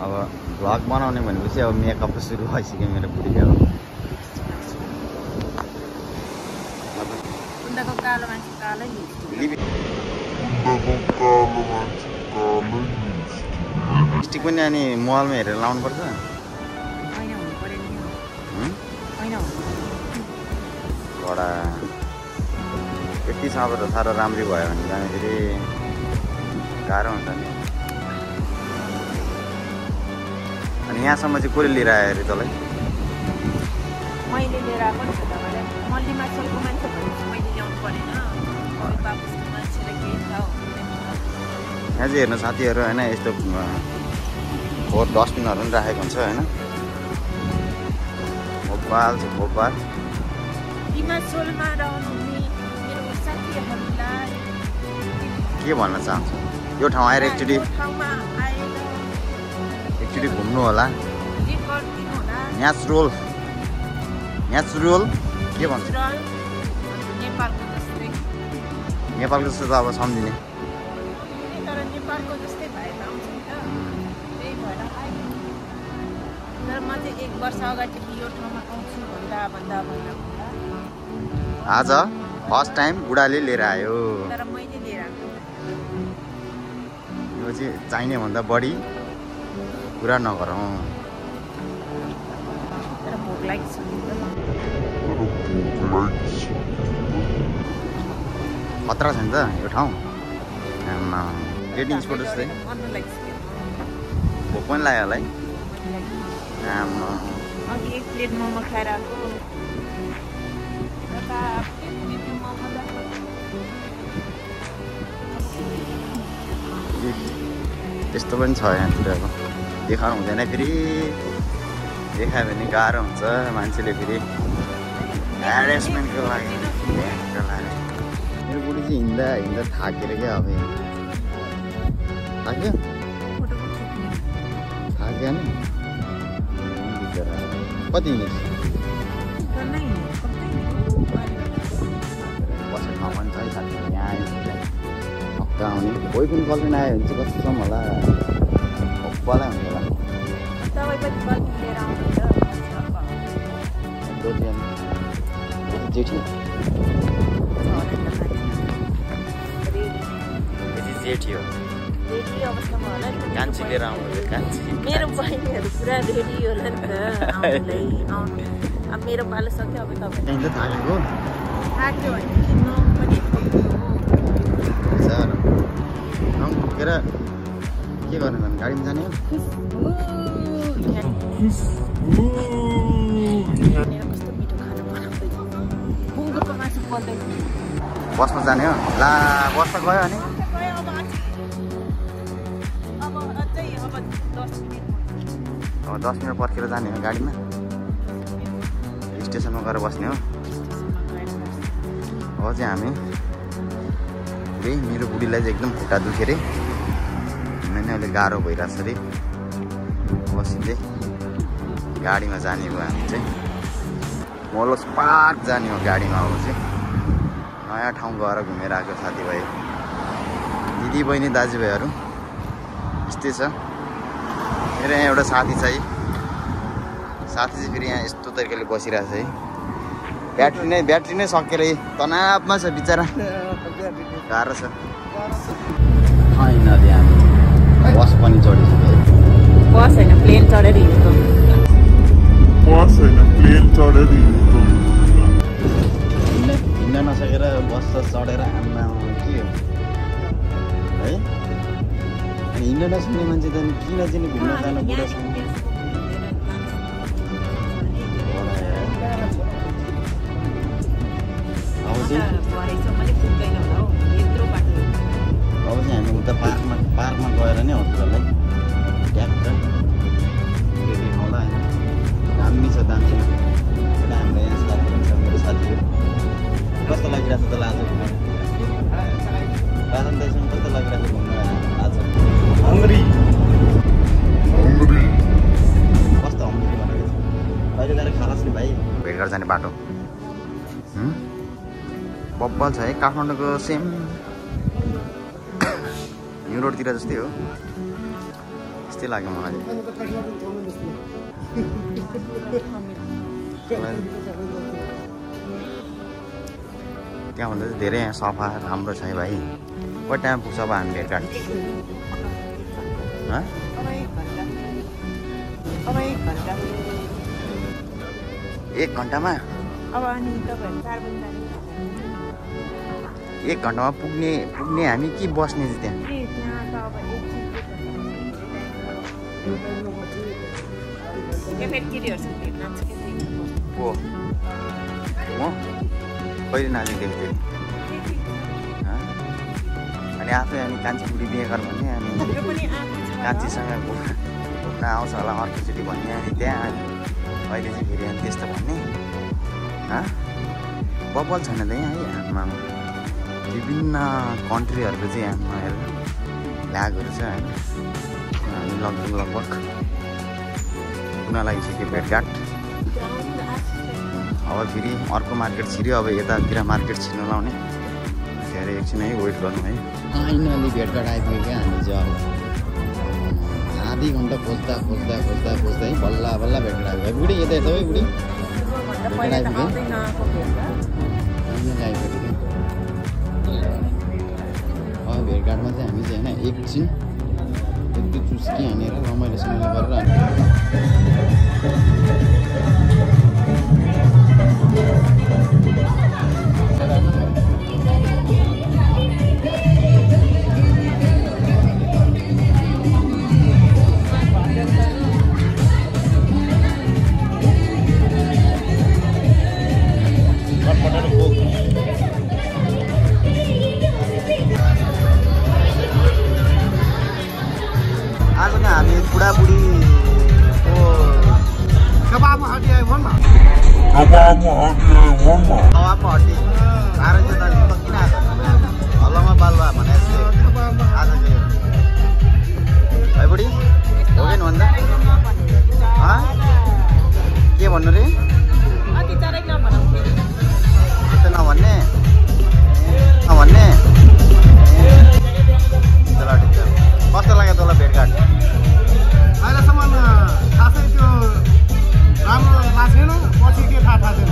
अब भ्लग बनाउने भनेपछि अब मेकअप सुरु भइसक्यो मेरो बुढीको। लिपस्टिक पनि अनि मोबाइलमा हेरेर लाउनु पर्छ। बडा यति साह्रो राम्री भयो भने जाँदाखेरि गाह्रो हुन्छ नि। अनि यहाँसम्म चाहिँ कसले लिएर आयो अरे तँलाई? मैले लिएर आएको नि त तपाईँलाई। मल्टीमार्सलको मान्छे भनेपछि मैले ल्याउनु परेन। बाबुको मान्छेले केही थाहा हुँदैन। यहाँ चाहिँ हेर्नु साथीहरू होइन, यस्तो फोहोर डस्टबिनहरू पनि राखेको हुन्छ होइन। भोपाल छ भोपाल। हिमाचलमा रहनुहुने मेरो साथीहरूलाई के भन्न चाहन्छु, यो ठाउँ आएर एकचोटि घुम्नु होला। नेचुरल के भन्छ? नेपालको जस्तो त अब सम्झिने। तर नेपालको जस्तै भएर आउँछ नि त, त्यही भएर आयो। तर म चाहिँ 1 वर्ष अगाडिदेखि यो ठाउँमा आउँछु भन्दा आज फर्स्ट टाइम बुढाले लिएर आयो। तर मैले लिएर आएको यो चाहिँ चाहिने भन्दा बढी कुरा नगरौँ। तर भोक लाग्छ खतरा छ नि त यो ठाउँ। डेटिङ स्पोट जस्तै भोक पनि लाग्यो होला है। अघि 1 प्लेट मोमो खाएर आएको। त्यस्तो पनि छ यहाँतिर। अब देखाउनु हुँदैन, फेरि देखायो भने गाह्रो हुन्छ मान्छेले फेरि ह्यारेसमेन्टको लागि। मेरो बुढी चाहिँ हिँड्दा थाकेर क्या। अब थाक्यो नि कति हिँडेछ? बस्ने ठाउँ पनि छ है साथी। यहाँ आइपुग्यो हप्ता आउने कोही पनि गर्लफ्रेन्ड आयो भने चाहिँ कस्तोसम्म होला, हप्पालाई हुन्छ होला। जेठी जेठी हो। कान्छी लिएर आउनु। मेरो बहिनीहरू पुरा रेडी होला नि त आउनुलाई। अब मेरो पालो सक्यो। अब तपाईँ थाकेको थाक्यो भने नम पनि पुगेर के गर्ने त? गाडीमा जाने हो? कस्तो मिठो खाना बनाउँदैछ। बुङ्गुरको मासु पर्दैन। बसमा जाने हो? ला बसमा गयो अनि अब 10 मिनट पर्खेर जाने हो गाडीमा। स्टेसनमा गएर बस्ने हो। अब चाहिँ हामी मेरो बुढीलाई चाहिँ एकदम खुट्टा दुख्यो अरे, हिँड्न नै अहिले गाह्रो भइरहेछ अरे। अब सिधै गाडीमा जाने भयो हामी चाहिँ। मोलोस पार्क जाने हो गाडीमा। अब चाहिँ नयाँ ठाउँ गएर घुमेर आएको साथीभाइ, दिदी बहिनी दाजुभाइहरू यस्तै छ। मेरो यहाँ एउटा साथी छ है। साथी चाहिँ फेरि यहाँ यस्तो तरिकाले बसिरहेको छ है। ब्याट्री नै सकेर तनावमा छ बिचरा, गाह्रो छ। होइन हामी बस पनि चढिसक्यो है। बस होइन प्लेन चढेर हिँड्नु। हिँड्न नसकेर बस चढेर आमा के हो है? अनि हिँड्न नसक्ने मान्छे त किन चाहिँ घुम्न जानु बुढासँग? अब चाहिँ हामी उता पार्कमा गएर नै हस्पिटललाई ट्याक्क देखाउँला होइन। दामी छ दामी। एउटा हाम्रो यहाँ साथी पनि छ, मेरो साथीहरू। कस्तो लागिरहेको छ त आज घुमेर? राजन दाइसँग कस्तो लागिरहेको छ घुम्न आज? हङ्ग्री कस्तो हङ्ग्री भनेको छ? अहिले गएर खालास् नि भाइ। भेटघाट जाने बाटो बब्बल छ है। काठमाडौँको सेम न्यु रोडतिर जस्तै हो। जस्तै लाग्यो मलाई। त्यहाँभन्दा चाहिँ धेरै यहाँ सफा राम्रो छ है भाइ। कति टाइम पुग्छ अब हामी भेटघाट? एक घन्टामा? एक घन्टामा पुग्ने हामी कि बस्ने चाहिँ त्यहाँ? हो म कहिले नाच्दैछु थियो अनि आफै अनि कान्छी बिहे गर भन्ने अनि कान्छीसँग घुम्न आउँछ होला अर्कोचोटि भन्ने अनि त्यहाँ अहिले चाहिँ फेरि अनि त्यस्तो भन्ने बबल छैन त यहाँ है हातमा विभिन्न कन्ट्रीहरूको चाहिँ यहाँ हेर फ्ल्यागहरू छ होइन हामी लगभग पुग्न लागिसक्यो भेटघाट। अब फेरि अर्को मार्केट छिर्यो अब यतातिर मार्केट छिर्न लाउने धेरै एकछिन है वेट गर्नु है। फाइनली भेटघाट आइपुग्यो क्या हामी चाहिँ अब आधी घन्टा खोज्दा है बल्ल भेटघाट आइपुग्यो। बुढी यता यता है बुढी आइपुग्यो अब भेटघाटमा चाहिँ हामी चाहिँ होइन एकछिन यति चुस्की हानेर रमाइलोसँगले गरेर आज नै हामी बुढाबुढीको कबाबमा हड्डी आयो भन न कबाबमा हड्डी आएर चाहिँ त किन आएको हल्लामा बालुवा भने जस्तै आज है बुढी हो कि भन्दा के भन्नु रे नभन्ने कस्तो लाग्यो तँलाई भेटघाट? अहिलेसम्म खासै त्यो राम्रो लागेको छैन, पछि के थाहा छैन।